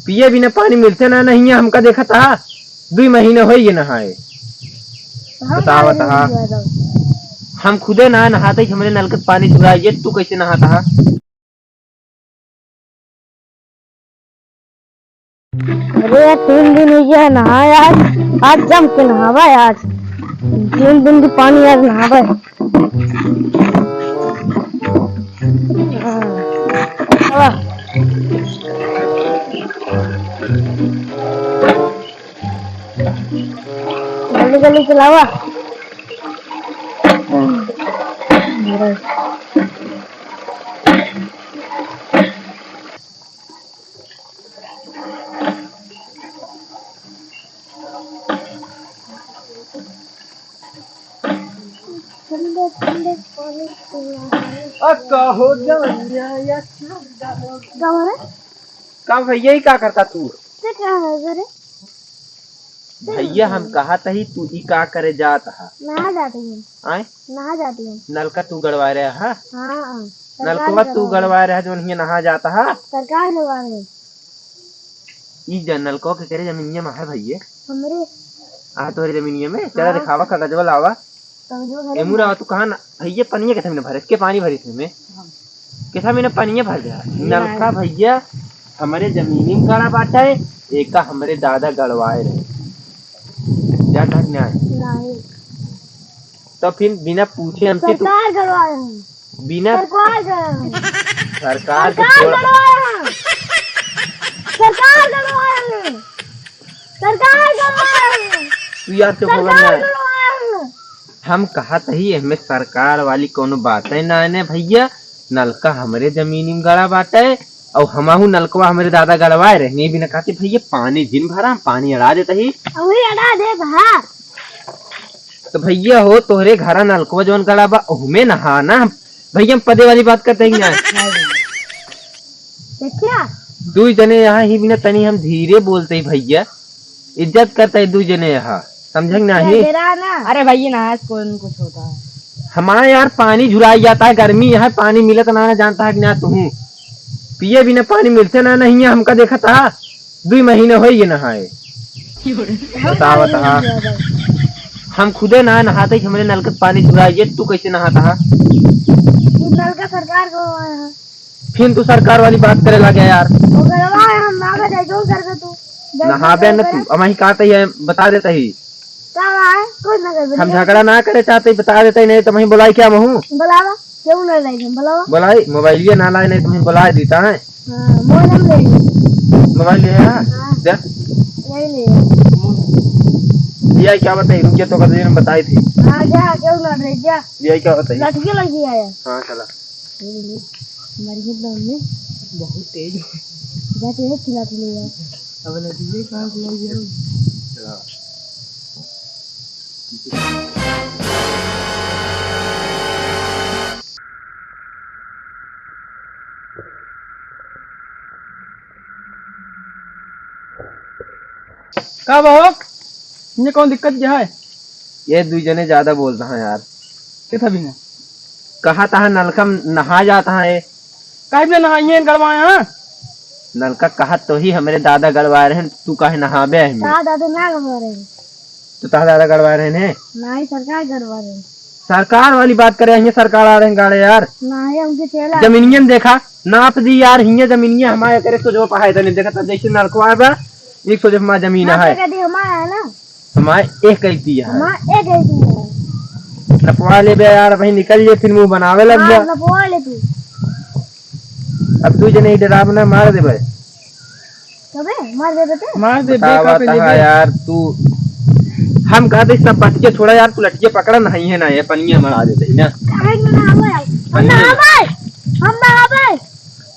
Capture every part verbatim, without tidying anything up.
पिए बिना पानी मिलते ना, नहीं है हमका देखत हा, दुई महीने होई गे नहाए। हम बतावा कहाँ तहा। हम खुदे ना नहाते ही हमरे नलकत पानी चुराई, ये तू कैसे नहाता हा? अरे यार, तीन दिन हो गया है नहाए आज, आज जम के नहावा है आज, तीन दिन की पानी आज नहावा है। हाँ। जल्दी जल्दी चलावा। अ, का हो जवनिया या का हो रे? का भैया, ई का करता तू? ते का है रे? भैया, हम कहत ही, तू ई का करे जात हा? नहा जाती हूँ। आय? नहा जाती हूँ। नलका तू गड़वाए रहा हा? हाँ, हाँ। नलकवा सरकार तू गड़वाए रहा, जौन हियाँ नहा जाता हा? सरकार गड़वाए रहे। ई जा नलकवा के करे जमीनिया में है भैया? हमरे। आ, तोहरे जमीनिया में? चला हाँ। दिखावा, कागजवा लावा। कागजवा घरे एमू में। रहा, तू कहाँ ना, भैया, पनिया कैसे में भरे? के पानी भरी थे में? हाँ। कैसा मैंने पनिया भर गया? नहीं। नलका भैया, हमरे जमीनी में गड़ा बाटे, एका हमरे दादा गड़वाए रहे। जात हक न्याय। नहीं। तो फिर बिना पूछे हमसे तू सरकार गड़वाए हैं। बिना सरकार गड़वाए हैं। सरकार के सरकार छोड़। गड़वाए हैं। सरकार गड़वाए हैं। सरकार गड़वाए हैं। तू यार चुप हो सरकार ना। गड़वाए हैं। हम कहत ही, एहमे सरकार वाली कौनो बात है ना, ने भैया, नलका हमरे जमीनी में गड़ा बाटे, और हमहू नलकवा हमरे दादा गड़वाए रहनी, बिना कहते, "भैया, पानी जिन भरा, हम पानी अड़ा देत ही।" अउरी अड़ा देत हा। तो भैया हो, तोहरे घरा नलकवा जौन गड़ा बा, ओहमे नहा ना, हम, भैया, हम पदे वाली बात करते ही ना। देखिया। दुई जने यहाँ ही बिना तनी हम धीरे बोलते ही भैया, इज्जत करते ही दुई जने यहाँ, समझे कि नहीं? डरा ना। अरे भैया ना, आज कौन कुछ होता है। हमारे यार पानी झुराई जाता है, गर्मी है, पानी मिलत ना, ना जानता है कि ना तू पिए बिना पानी मिलते ना, नहीं है हमका देखत हा। दुई महीने होई गे नहाए। बतावत हा। हम खुदे ना नहाते ही हमरे नलकत पानी चुराई, ये तू कैसे नहाता हा? तू नलका सरकार को आया है। फिर तू सरकार वाली बात करे लगे यार। वो गलवा है, हम नहावे जाए, जो करबे तू। नहाबे न तू, हम ही कहते ही बता देते ही। का बा है? कुछ ना करबे, हम निकल। झगड़ा ना करे चाहते ही बता देते ही, नहीं तो वहीं बुलाई क्या महू? बुलावा। क्यों ना लाई हम? बुलावा। बुलाई, मोबाइलिया ना लाए, नहीं तो वहीं बुला देता है। हाँ, मोबाइल हम ले लेंगे। मोबाइल ले है? हाँ। दे। यही ले। दिया क्या बताई? रुक जा, तो कल दिन बताई थी। हाँ, जा, क्यों ना रे, जा। दिया क्या बताई? लटके लग गया है। हाँ, चला। मर गई दम में। बहुत तेज। जा, तेज खिला के ले जा। अब लटके कहाँ से लग गया? चला। का बा हो? इन्हें कौन दिक्कत क्या है? ये दुई जने ज्यादा बोलता है यार। के था बिना? कहा था नलका में नहा जाता है। काहे बिना नहाइए गड़वाए हैं? नलका कहा तो ही हमरे दादा गड़वाए रहे, तू काहे नहाबे है में? का दादा ना गड़वा रहे हैं? तो तोहार दादा गड़वाए रहे हैं? नहीं, सरकार गड़वा रहे हैं। सरकार वाली बात करे, हियाँ सरकार आ रहे हैं गाड़े यार। नहीं, हमके चला। जमीनिया में देखा, नाप दी यार, हियाँ जमीनिया हमारे करे तो जो पहाए तने देखा, तब जैसे नलकवा बा, एक सौ जब हमारा जमीन हाँ, है। तो कह दी हमारा है ना। हमारे एक गलती है। हमारा एक गलती है। नपवा ले बे यार, वहीं निकल ले, फिर मुँह बनावे लग हाँ, जा। नपवा ले तू। अब तू जने ही डराव ना, मार दे बे। तबे मार दे बेटे। मार दे, बतावा बेका पे ले तहा बे। यार तू, हम कहते सब पटके छोड़ा यार, तू लठिया पकड़ा, नहीं है ना, ये पनिया मरा देते ही ना। काहे के ना आवे? हम ना पनिया। आवे। हम ना आवे।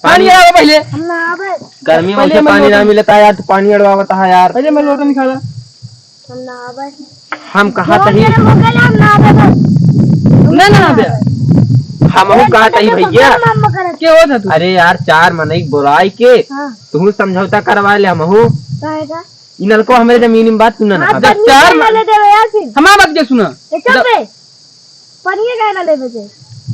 पानी पानी आवे पहले। हम ना आवे। गर्मी में पहले उसे मन पानी ना लोटन। मिलता यार, तू पानी अड़वावता है यार। पहले मैं लोटन निकाला। हम ना आवे। हम कहा जोर तही। तेरे हो गया, हम ना आवे बस। ना, ना आवे। हमहू ए, कहा तही भैया। मामा करत। के हो था तू? अरे यार, चार मनई बोलाई के हाँ। तू समझौता करवा ले हमहू। काहे का? ई नलको हमरे जमीन में बात तू ना हाँ, नहा। तो चार ना ले देवे यार फिर। हमार बात के सुना। ए, चुप बे। पनिया काहे ना लेबे के?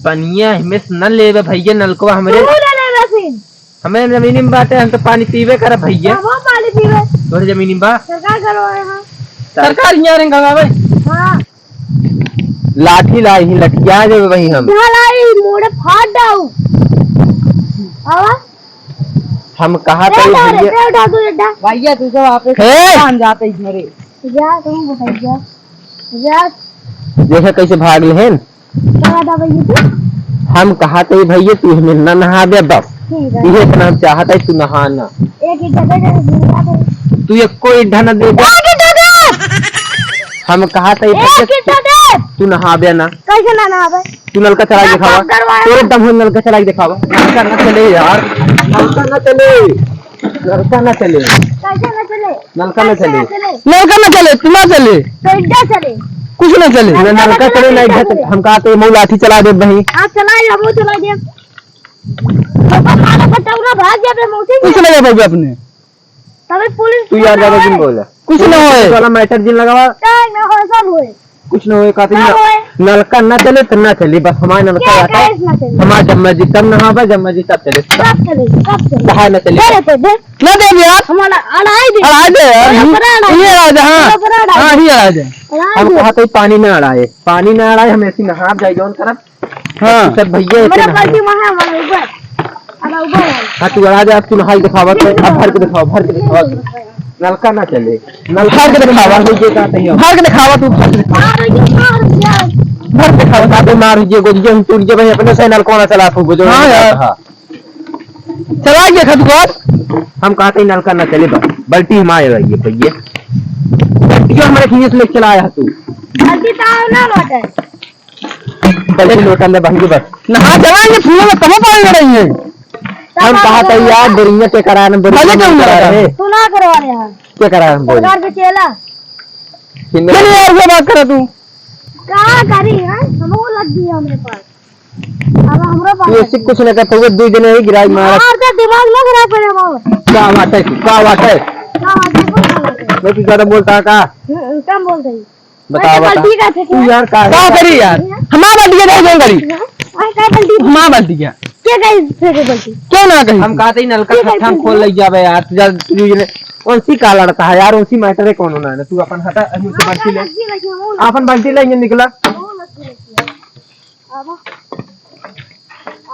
पनिया हमें से ना लेबे भैया, नलकवा हमरे तू ना लेबे फिर। हमें जमीनी में बाटे, हम तो पानी पीबे करब भैया। हम पानी पीबे। तोरे जमीनी में बा? सरकार करवाए हैं। सरकार यहाँ रे गंगावे। हाँ। लाठी लाई ही, लठिया देबे भाई हम। ढलाई मोड़े फाड़ डाऊ। आवा। हम कहा ए, था उठा रे, भैया। ए, उठा तू, उठा। भैया, तू तो आप हे! जान जाते ही घरे। जा, तुम भैया। जा। देखा कैसे भाग लेहेन। का बात है भैया तू? हम कहा थे भैया तू हमें ना नहा दे बस। ठीक है। इहे इतना हम चाहत है तू नहा ना। एक ईंटा दे दे, घूम जा दे। तू एको ईंटा ना दे दे। एक ईंटा दे। हम कहा थे भैया एक ईंटा दे। तू नहाबे ना। कैसे ना नहाबे? तू नलका चला के ना दिखावा। काम करवाया। तोरे दम हो नलका चला के दिखावा। नलका ना चले यार। नलका ना चले। नलका ना चले। कैसे ना चले? नलका ना चले। नलका ना चले, तू ना चले। तो इधर चले। कुछ ना चले। ना नलका चले, ना इधर चले। हम कहा तो मऊ लाठी चला दे बही। हाँ, चला, हम चला दे। पापा, मारा पटौरा भाग जाबे, मौसी। कुछ ना कर पाबे अपने। तबे पुलिस तू यार ज्यादा जिन बोला। कुछ ना होए। वाला मैटर जिन लगावा। नहीं, ना होए, सब होए। कुछ ना होए, कहते ना ना, होए। नलका ना चले तो ना चले, बस हमारे नलका क्या आता है। गैस ना चले? हमारे जब मर्जी तब नहाबे, जब मर्जी तब चले। कब चले? कब चले? बाहर ना चले। दे दे, दे। ना दे यार। हमारा अढ़ाई दे। अढ़ाई दे यार। हमारा अढ़ाई दे। ये अढ़ाई दे, हाँ। हमारा अढ़ाई हाँ, दे। ये अढ़ाई दे। अढ़ाई हम दे। कहा तो पानी ना अढ़ाए, पानी ना अढ़ाए, हम ऐसी नहा जाए जौन करब। हाँ। सब भैया हमारा इतना बाल्टी है। वहाँ, हमारा ऊपर। हमारा ऊपर है। हाँ, तू अढ़ा दे, अब तू नहाई दिखावा तो, अब भर के दिखावा, भर के दिखावा तू। नलका ना चले। नलका भर के दिखावा। भर के दिखावा। भर के दिखावा तू, भर के दिखावा। मार, ये मार, यार। भर के दिखावा, ताते मार ये गोदिया हम टूट गए भाई, अपने से नलका ना चला तू, जो हाँ यार। हाँ। चला गया खत बात। हम कहा थे नलका ना चले बा, बाल्टी हम आए रहिए भैया। बाल्टी हमारे खींच ले चला आया तू। बाल्टी तो ना बाटे। बाल्टी लोटा ले भाई बस। नहा चला ये फूलों में तबो पानी लड़ाई है। हम कहा था यार, बोरिया के करान, बोरिया भले क्यों ना करा रहे? तू ना करवा रहे हैं। के करान बोल? सरकार से चेला। किन्ने चल यार, ये बात करा तू। का करी है? हम वो लग गई हमरे पास। अब हमरो पास तू ऐसे कुछ ना करता, वो दो जने ही गिराई मारा। मार दे, दिमाग ना खराब करे हमारा। क्या बात है? क्या बात है? क्या बात है? कौन सा बात है? मैं तो ज्यादा बोलता है का? हम्म, कम बोलते हैं। बताओ, अरे, बताओ। गलती का फेंके। तू यार का का करी यार? हमार बाल्टी के नहीं, कौन करी? हाँ? अरे, का बाल्टी? हमार बाल्टी क्या? क्या कही फेंके बाल्टी? क्यों ना कही? हम कहा थे, नलका ये खत्म कैसे खोल ले जाबे यार, तू जा, तू ये, कौन सी का लड़ता है यार, कौन सी मैटर है, कौन होना है, तू अपन हटा, अभी से हाँ, बाल्टी ले। बाल्टी रखी है, वो अपन बाल्टी ले, ये निकला। वो लग रही है। आवा।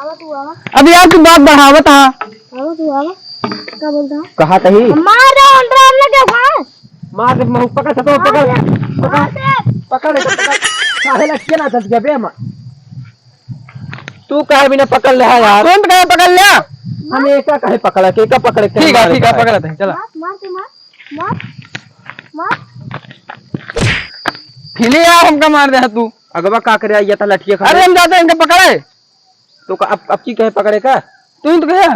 आवा तू आवा। अब यार तू बात बढ़ावत हा। आवा तू आवा। का बोलता है? कहा कही? मार दे, अंतराल में क्या हुआ? मार दे, महू, पकड़, पकड़, मार पकड़, दे, पकड़, मार दे। पकड़, पकड़। काहे लटके ना चल गया बे, मार। तू काहे बिना पकड़ ले हा यार? कौन कहे पकड़ ले? हम एका काहे पकड़ा, के का पकड़े, के ठीक है, मारे ठीक है, काहे? पकड़ लेते हैं, चला। मार, मार, मार, मार, मार। फिर यार हमका मार दे तू। अगवा का करे आइया था लठिया खा अरे ले। हम जाते हैं इनका पकड़े। तो का, अब, अब की कहे पकड़े का? तू ही तो कहे।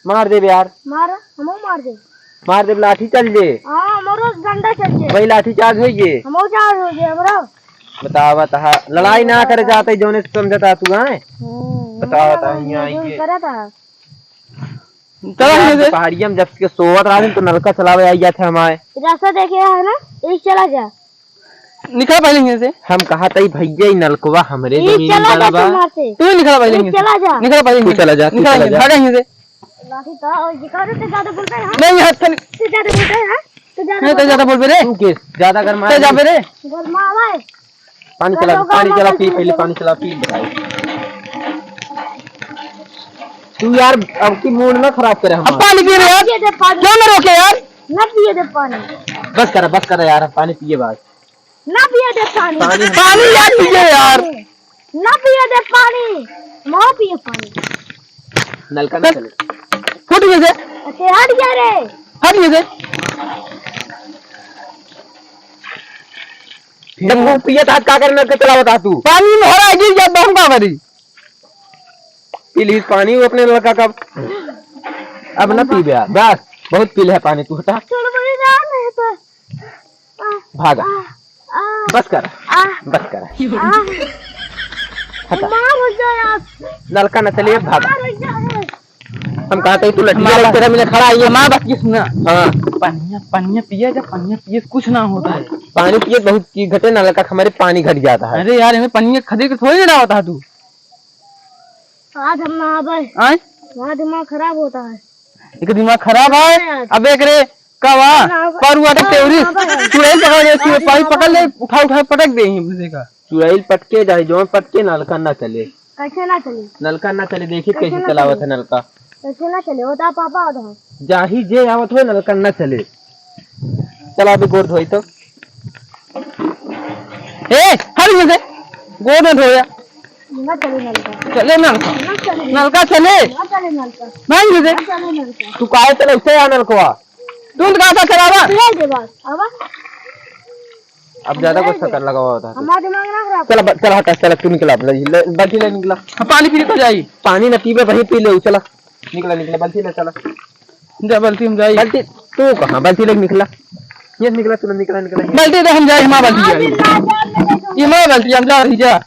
मार देबे यार। मार, हमहू मार दे। मार देबे, लाठी चल जे। हाँ, हमरो डंडा चल जे। वही लाठी चार्ज होई जे। हमहू चार्ज हो जे, हमरो। बतावा तहा, लड़ाई ना करे बतावा। चाहते, जौने से समझता तू, हैं? हम्म, बतावा तहा, हमरो यहाँ आइए। करता। चला यार, यहाँ से। पहाड़िया में जब के सोवत रहन तो नलका चलावे आई जात है हमारे। रास्ता देखे है ना, एक चला जा। निकल पहले यहाँ से। हम कहा था, "ई भैया, ई नलकवा हमरे ई जमीन चला वाला जा बा।" तू मार से। तू ही निकल पहले ई यहाँ से। चला जा। निकल पहले तू यहाँ से। चला जा, तू निकल चला यहाँ से। जा। भागा यहाँ से। लाठी तो, और ये कह रहे, तू ज्यादा बोलता है, हाँ? नहीं, हाथ खाली। तू ज्यादा बोलता है? तू ज्यादा नहीं, तू बोलता ज्यादा है? बोल बे रे। तू के ज्यादा गरमा तू जा बे रे। गरमा भाई। पानी चला, पानी चला, पी, पहले पानी चला, पी। तू यार, अब की मूड ना खराब करे अब हमारा। पानी पी रहे यार। पिए दे पानी। क्यों ना रोके यार? ना पिए दे पानी। बस करा, बस करा यार, पानी पिए बाद। ना पिए दे पानी। पानी। पानी यार पिए यार। ना पिए दे पानी। ना पिए पानी। नलका ना चले। फुट गए से। अच्छा, हट गया रे। हट गए से। जब वो पिए था, का करे नलका चलावत हा तू? पानी में हरा गिर जात बा, हम का करी? पी ली पानी वो अपने नलका का। अब ना पीबे यार, बस, बहुत पी ले है पानी तू, हटा। चलो, बड़ी रात है तो। आ, भागा। आ, आ, बस कर, आ, बस कर। आ। हटा। मार हो जाए आप। नलका न चले, भागा। मार हो जाए। हम कहा था, तू लठिया हमारा लेके तेरा मिले खड़ा है, ये हमारा बात की सुना। हाँ। पनिया, पनिया पिए, जब पनिया पिए, कुछ ना होता है। पानी पिए बहुत की घटे, नलका हमारे पानी घट जाता है। अरे यार, हमें पनिया खदे के थोड़ी ना होता है तू। आज हम नहाबे। आय? हमारा दिमाग खराब होता है। एक दिमाग खराब है। अब एक रे, का बा? ना, ना, पर हुआ तो ना, तेवरी ना, ना, चुड़ैल पकड़ ले, ना, पानी ना, पकड़ ले, ना। उठा, उठा पटक दे यहीं से का। चुड़ैल पटके चाहे जौन पटके, नलका ना चले। कैसे ना चले? नलका ना चले, देखी कैसे कैसे ना चलावत चले? है नलका। कैसे ना चले? वो तो पापा होता है। जाही जे आवत हो, नलका ना चले। चला अभी गोड़ धोई तो। ए, हट इधर से। गोड़ न धोया। ना चले नलका। चले नलका। ना चले। नलका चले। ना चले नलका। भाग इधर से। ना चले नलका। तू काहे चले उसे आ नलकवा? तू तो कहा था चलावा? चले दे बस। अब अब ज्यादा गुस्सा कर लगा हुआ था तू। हमारा दिमाग ना खराब चला, ब-, चला हटा, चला, तू निकला, ले, ले, बाल्टी ले निकला। हम पानी पीने तो जाई। पानी ना पीबे, वहीं पी ले, चला। निकला, निकला, बाल्टी ले, चला। जा, बाल्टी में जाई। बाल्टी, तू कहाँ? बाल्टी ले निकला। ये निकला, तू निकला, निकला, निकला। बाल्टी दे, हम जाई, हमारा बाल्टी जाई। ये हमारा बाल्टी, हम जा रही, जा।